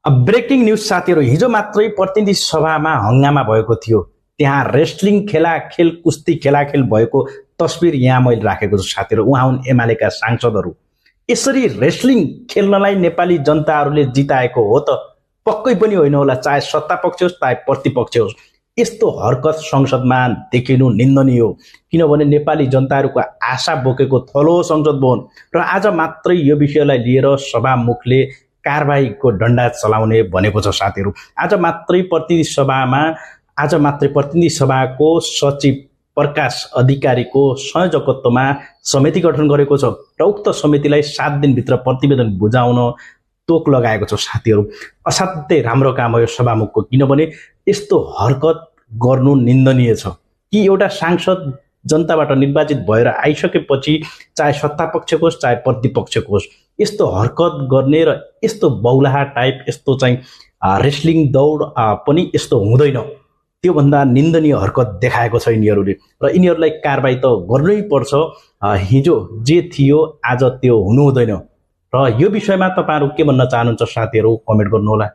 Breaking news साथीहरू, हिजो मात्रै प्रतिनिधि सभामा हंगामा भएको थियो। त्यहाँ रेस्लिङ खेलाखेल कुस्ती खेलाखेल भएको तस्बिर यहाँ मैले राखेको छु साथीहरू। उहाँ हुन् एमालेका सांसदहरू। यसरी रेस्लिङ खेल्नलाई नेपाली जनताहरूले जिताएको हो त पक्कै पनि होइन होला, चाहे सत्ता पक्ष होस् चाहे प्रतिपक्ष होस्। यस्तो हरकत संसदमा देखिनु निन्दनीय हो, किनभने नेपाली जनताहरूको आशा बोकेको थलो संसद भवन र आज मात्रै यो विषयलाई लिएर सभामुखले कारबाहीको डण्डा चलाउने भनेको छ साथीहरू। आज मात्रै प्रतिनिधि सभाको सचिव प्रकाश अधिकारीको संयोजकत्वमा समिति गठन गरेको छ र उक्त समितिलाई 7 दिनभित्र प्रतिवेदन बुझाउन तोक लगाएको छ साथीहरू। असाध्यै राम्रो काम हो यो सभामुखको, किनभने यस्तो हरकत गर्नु निन्दनीय छ कि एउटा सांसद जनताबाट निर्वाचित भएर आइसकेपछि चाहे सत्ता पक्षको होस् चाहे प्रतिपक्षको होस्, यस्तो हरकत गर्ने र यस्तो बौलाहा टाइप यस्तो चाहिँ रेस्लिङ दौड पनि यस्तो हुँदैन। त्योभन्दा निन्दनीय हरकत देखाएको छ यिनीहरूले र यिनीहरूलाई कारबाही त गर्नै पर्छ। हिजो जे थियो आज त्यो हुनु हुँदैन। र यो विषयमा तपाईहरु के भन्न चाहनुहुन्छ साथीहरू, कमेन्ट गर्नुहोला।